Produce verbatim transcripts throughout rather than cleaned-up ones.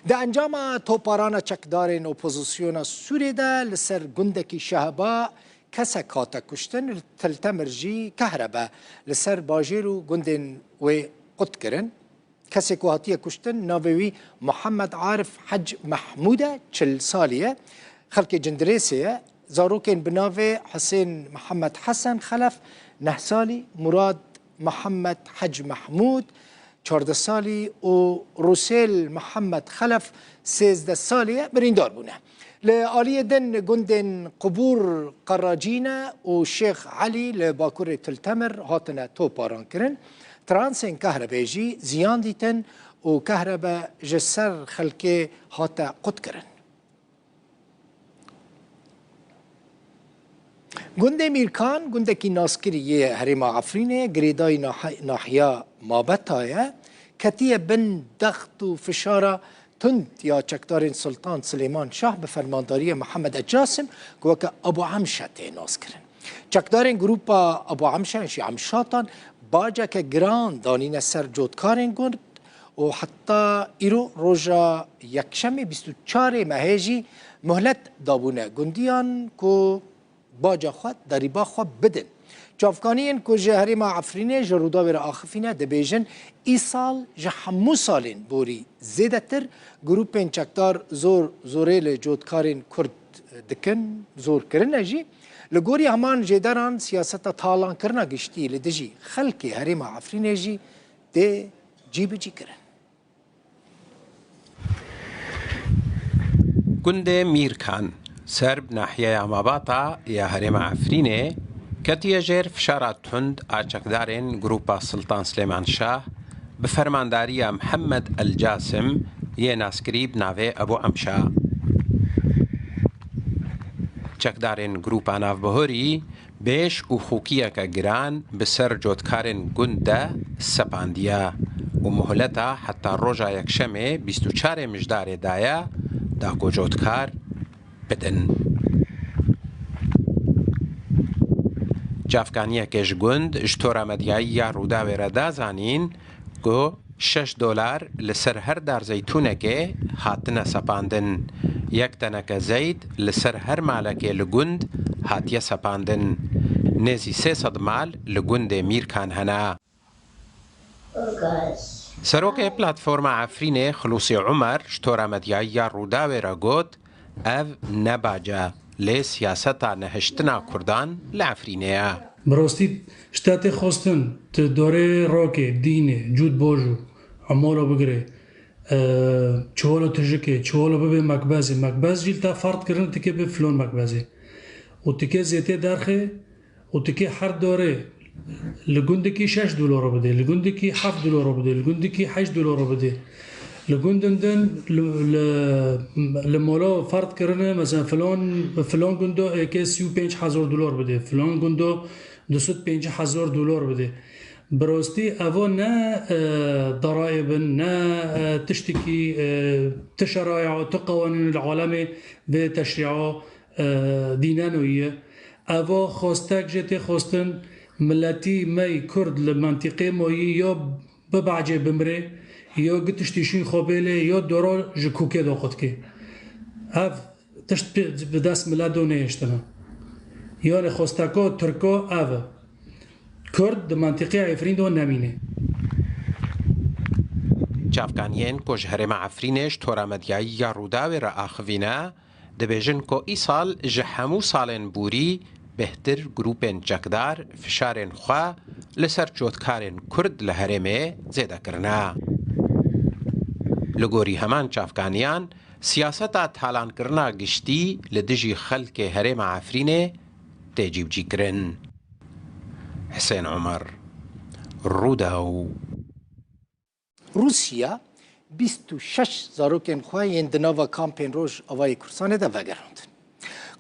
Di encama toparana çekdarên opozisyona Sûrê de li ser gundekî Şehba kesek hate kuştin, Til Temir jî Kehrebe li ser bajêr û gundên wê qut kirin. Kesê ku hatiye kuştin, navê wî Muhammed Arif Hec Mehmûd e, çil salî ye, xelkê Cindirêsê ye. Zarokên bi navê Hisên Mihemed Hesen Xelef, neh salî, Murad Mihemed Hec Mehmûd, çardeh salî, û Rûsêl Mihemed Xelef, sêzdeh salî ye, birîndar bûne. Li aliyê din gundên Qubûr Qeracîne û Şêx Elî li bakurê Til Temir hatine toparan kirin. Transên kehrebê jî ziyan dîtin û kehrebe ji ser xelkê hate qutkirin. Gundê Mîrkan, gundekî naskirî yê herêma Efrînê, girêdayî nah-, nahiya Mabeta ye, ketiye bin dext û fişara tund ya çekdarên Sultan Silêman Şah bi fermandariya Mihemed Ecasim, ku weke Abu Emşe tê naskirin. Çekdarên Grupa Abu Emşe, yan jî Emşatan, baceke giran danîne ser cotkarên gund û heta îro roja Yekşemê bîst û çarê mehê jî muhlet dabûne gundiyan ku baca xwe, derîba xwe bidin. Çavkaniyên ku ji herêma Efrînê ji Rûdawê re axifîne, dibêjin, îsal ji hemû salên borî zêdetir grûpên çekdar zor zorê li cotkarên Kurd dikin, zor kirine jî. Li gorî heman jêderan, siyaseta talankirina giştî li dijî xelkê herêma Efrînê jî tê cîbicî kirin. Gundê Mîrkan, ser bi nahiyeya Mabata ya herêma Efrînê, ketiye jêr fişara tund a çekdarên Grupa Siltan Silêman Şah bi fermandariya Mihemed El Casim yê naskirî bi navê Ebû Emşa. Çekdarên Grupa Navbihurî bêş û xûkiyeke giran bi ser cotkarên gund de sepandiye û muhleta heta roja Yekşemê bîst û çarê Mijdarê daye da ku cotkar bidin. Çavkaniyeke ji gund ji tora medyayî ya Rûdawê re da zanîn ku şeş dolar li ser her dar zeytûnekê hatine sepandin. Yek teneke zeyt li ser her malekê li gund hatiye sepandin. Nêzî sê sed mal li gundê Mîrkan hene. Serokê Platforma Efrînê Xilûsî Umer ji tora medyayî ya Rûdawê re got, Ev ne bac e, lê siyaseta nehiştina Kurdan li Efrînê ye. Bi rastî ji te tê xwestin tu dorê rakê, dînê, cût bajû, emala bigirê, e, çiwala tijikê, çiwala bibê mekbezê, mekbez jî li te ferd kirin tikê bê filon mekbezê û tikê zêtê derxê û tikê her dorê li gundekî şeş dolara bidê, li gundekî heft dolara bidê, li gundekî heşt dolara bidê. Li gundin din li, li, li mola ferd kirine, mesela filan, filan gundo êkê sî û pênc hezar dolar bidê, filan gundo du sed pêncî hezar dolar bidê. Bi rastî evo ne e, daraib in, ne e, tiştekî e, ti şeraya, ti qewanîn li alemê vê teşrîa e, dîneno ye. Eva xwestek jê tê xwestin miletî me yî Kurd li mentîqê ma yî ya bibecê bimrê, ya gi tiştî şûn xwe bêlê, ya dora ji kûkê de qutkê. Ev tişt bi dest milet de nehêştine. Yanê xwesteka Tirka ev e. Kurd di mentîqeya Efrîn de nemîne. Çavkaniyên ku ji herêma Efrînê ji tora medyayî ya Rûdawê re axivîne, dibêjin ku îsal ji hemû salên borî bêhtir grûpên çekdar fişarên xwe li ser çotkarên Kurd li herêmê zêde kirine. Li gorî heman çavkaniyan, siyaseta talankirina giştî li dijî xelkê herêma Efrînê tê cîbicîkirin. Hisên Omer, Rûdaw. Rûsya bîst û şeş zarokên xwe yên di nava kampên Rojavayê Kurdistanê de vegerandin.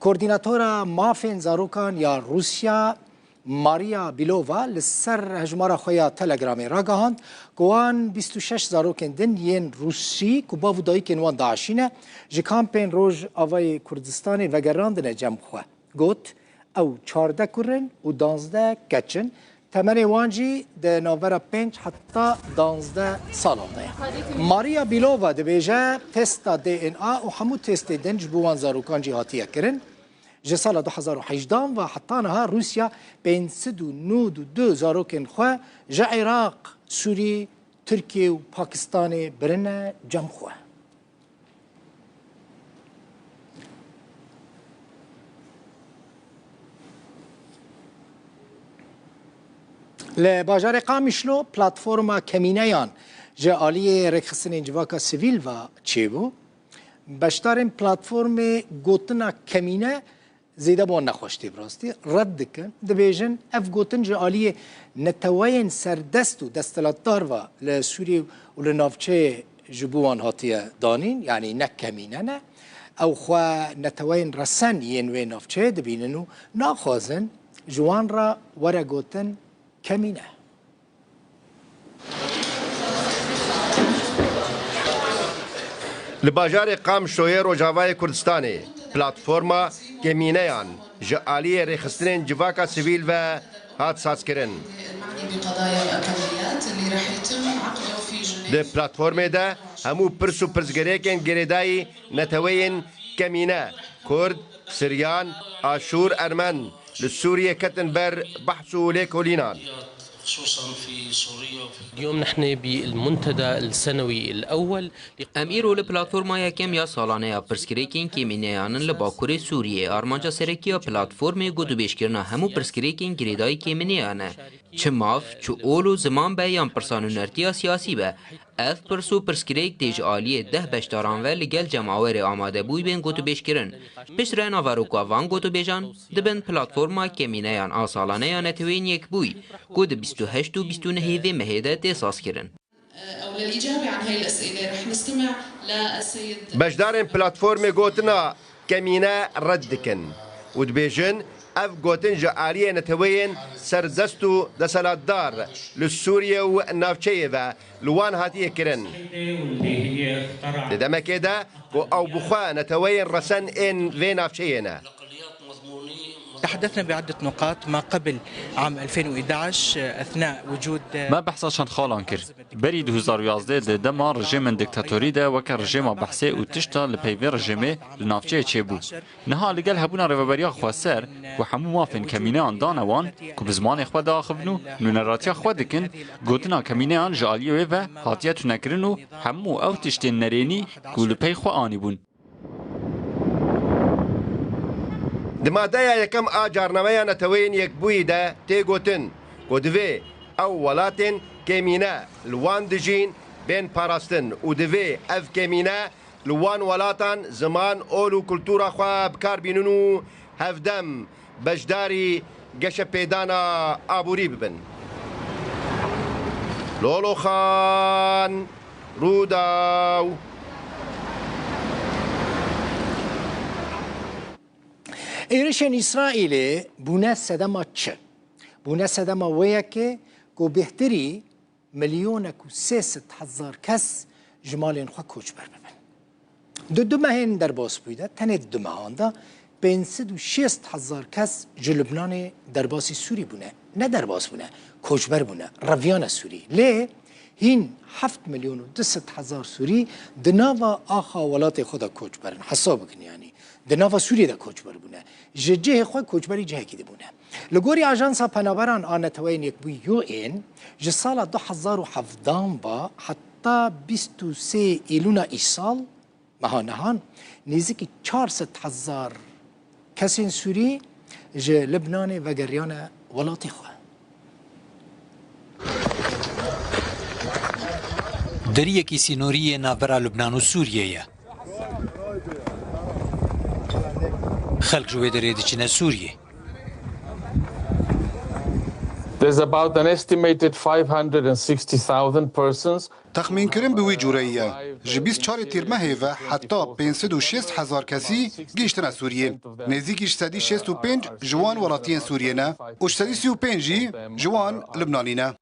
Koordînatora mafên zarokan ya Rûsya, Maria Bilova, li ser hejmara xwe ya Telegramê ragihand ku wan bîst û şeş zarokên din yên Rûsî ku bav û dayikên wan DAIŞî ne, ji kampên Rojavayê Kurdistanê vegerandine cem xwe. Got, Ew çardeh kur in û danzdeh keç in, Temenê wan jî di navbera pênc heta danzdeh salan de ye. Maria Bilova dibêje, testa D N A û hemû testê din ji bo wan zarokan jî hatiye kirin. Ji sala du hezar û hejdehan ve heta niha Rûsya pênc sed û nod û du zarokên xwe ji Iraq, Sûrî, Tirkiye û Pakistanê birine cem xwe. Li bajarê Qamişlo platforma kemîneyan ji aliyê rêkxistinên civaka sivîl ve çêbû. Beşdarên platformê gotina kemîne zêde bi wan nexweş tê, bi rastî red dikin. Dibêjin, ev gotin ji aliyê neteweyên serdest û desthilatdar ve li Sûriyê û li navçeyê ji bo wan hatiye danîn, yanî ne kemîne ne. Ew xwe neteweyên resen yên wê navçeyê dibînin û naxwazin ji wan re were gotin kemîne. Li bajarê Qamişloyê Rojavayê Kurdistanê platforma kemîneyan ji aliyê rêxistinên civaka sivîl ve hat sazkirin. Di platformê de hemû pirs û pirsgirêkên girêdayî neteweyên kemîne, Kurd, Siryan, Aşûr, Ermen, li Sûriyê ketin ber behs û lêkolînan. خصوصا في سوريا وفي اليوم نحن بالمنتدى السنوي الأول. Em îro li platforma yekem ya salane ya pirsgirêkên kêmîneyan in li Bakurê Sûriyê. Armanca serekî ya platformê gotûbêjkirina hemû pirsgirêkên girêdayî kêmîneyan e. Çi maf, çi ol û ziman be yan pirsa nûnertiya siyasî be. Ev pirs û pirsgirêk tê ji aliyê deh beşdaran ve li gel cemawerê amadebûyî bên gotûbêjkirin. Piştre naveroka van gotûbêjan dibin platforma kemîneyan a salane ya Neteweyên Yekbûyî, ku di bîst û heşt û bîst û nehê vê mehê de tê sazkirin. أو للإجابة عن هاي الأسئلة رح نستمع للسيد Beşdarên platformê gotina kemîne red dikin û dibêjin, ev gotin ji aliyê neteweyên serdest û desthilatdar li Sûriye û navçeyê ve li wan hatiye kirin. Di demekê de ku ew bi xwe neteweyên resen ên vê navçeyê ne. تحدثنا بعدة نقاط ما قبل عام ألفين وإحدعش، أثناء وجود Me behsa çend xalan kir. Berî du hezar û yazdeh de dema rejîmên diktatorî de weke rejîma Behsê û tişta li pey vê rejîmê li navçeyê çêbû. Niha li gel hebûna Rêveberiya Xweser ku hemû mafên kemîneyan dane wan ku bi zimanê xwe diaxivin û nûneratiya xwe dikin, gotina kemîneyan ji aliyê wê ve hatiye tunekirin û hemû ew tiştên nerênî ku li pey xwe anîbûn. Di madeya yekem a carnameya Neteweyên Yekbûyî de tê gotin ku divê ew welatên kêmîne li wan dijîn bên parastin û divê ev kêmîne li wan welatan ziman, ol û kultura xwe bi kar bînin û hevdem beşdarî geşepêdana aborî bibin. Lolo Xan, Rûdaw. Êrişên Îsraîlê bûne sedema çi? Bûne sedema wê yekê ku bêhtirî milyonek û sê sed hezar kes ji malên xwe koçber bibin. Di du mehên derbas bûyî de, tenê di du mehan de pênc sed û şêst hezar kes ji Lubnanê derbasî Sûrî bûne. Ne derbas bûne, koçber bûne, reviyane Sûrî. Lê hîn heft milyon û du sed hezar Sûrî di nava axa welatê xwe de koçber in. Hesab bikin yanî. Di nava Sûriyê de koçber bûne. Ji cihê xwe koçberî cihekî dibûne. Li gorî Ajansa Penaberan a Neteweyên Yekbûyî U N, ji sala du hezar û hevdehan ve heta bîst û sê Îlûna îsal, meha nihan, nêzîkî çar sed hezar kesên Sûrî ji Libnanê vegeriyane welatê xwe. Deriyekî sînorî yê navbera Lubnan û Sûriyê ye. Xelk ji wê derê diçine Sûriyê. There's about an estimated five hundred and sixty thousand persons. Texmînkirin bi wî cûreyî ye. Ji bîst çarê Tîrmehê ve heta pênc sed û şêst hezar kesî gihîştine Sûriyê. Nêzîkî ji sedî şêst û pênc ji wan welatiyên Sûriyê ne û ji sedî sî û pênc jî ji wan Libnanî ne.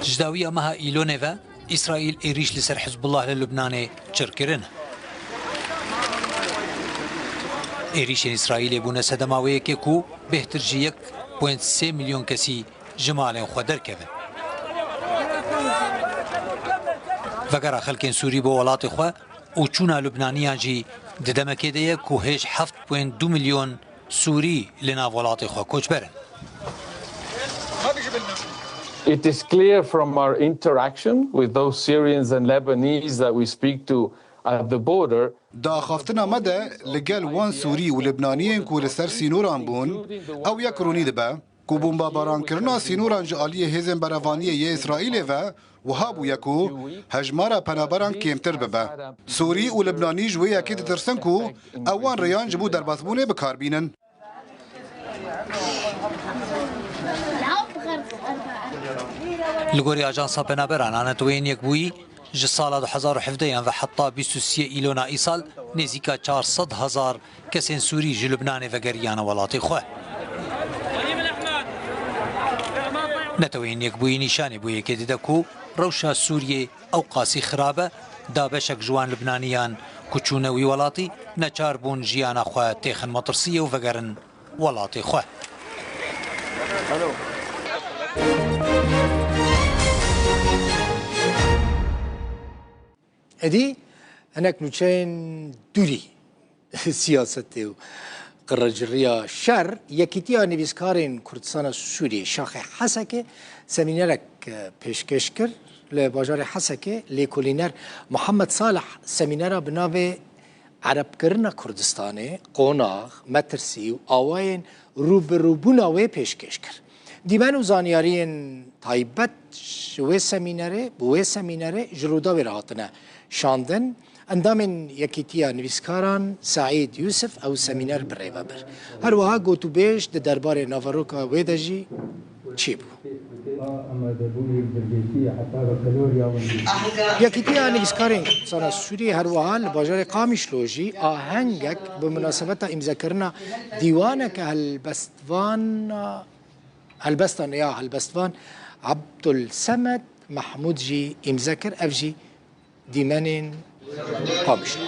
Ji dawiya meha Îlonê ve Îsraîl êrîş li ser Hizbullah li Lubnanê çir kirin. Êrîşên Îsraîlê bûne sedema wê yekê ku bêhtir ji yek point sê milyon kesî ji malên xwe derkevin. Vegera xelkên Sûrî bo welatê xwe û çûna Lubnaniyan jî di demekê de ye ku hêj heft point du milyon Sûrî li nav welatê xwe koçber in. It is clear from our interaction with those Syrians and Lebanese that we speak to at the border. Di axaftina me de li gel wan Sûrî û Libnaniyên ku li ser sînoran bûn, ew yek rûnî dibe ku bombabarankirina sînoran ji aliyê hêzên berevaniyê yê Îsraîlê ve wiha bûye ku hejmara penaberan kêmtir bibe. Sûrî û Libnanî ji wê yekê ditirsin ku ew wan rêyan ji bo derbasbûnê bi kar bînin. Li gorî Ajansa Penaberan a Neteweyên Yekbûyî, ji sala du hezar û hevdeh yan ve heta bîst û sê Îlona îsal nêzîka çar sed hezar kesên Sûrî ji Lubnanê vegeriyane welatê xwe. Neteweyên Yekbûyî nîşanî bo yekê dide ku rewşa Sûriyê ew qasî xirab e, da beşek ji wan Lubnaniyan ku çûne wî welatî neçar bûn jiyana xwe têxin metirsiyê û vegerin welatê xwe. Êdî hinek nûçeyên dûrî siyasetê û qirreciriya şer, Yekîtiya Nivîskarên Kurdistana Sûriyê, Şaxê Hesekê, semînerek, e, pêşkêş kir. Li bajarê Hesekê lêkolîner Muhammed Salih semînera bi navê Erebkirina Kurdistanê, qonax, metirsî û awayên rûbirûbûna wê pêşkêş kir. Dîmen û zanyariyên taybet ji wê semînerê, bi wê semînerê ji Rûdawê re hatine şandin. Endamên Yekîtiya Nivîskaran Seîd Yûsif ew semîner bi rê ve bir. Her wiha gotûbêj di derbarê naveroka wê de jî çêbû. Yekîtiya Nivîskarên Kurdistana Sûriyê her wiha li bajarê Qamişlo jî ahengek bi munasebeta îmzekirina dîwaneke helbestvana Helbestan ya helbestvan Abdul Semed Mahmud jî îmze kir, ev jî dîmenên Qamişlo.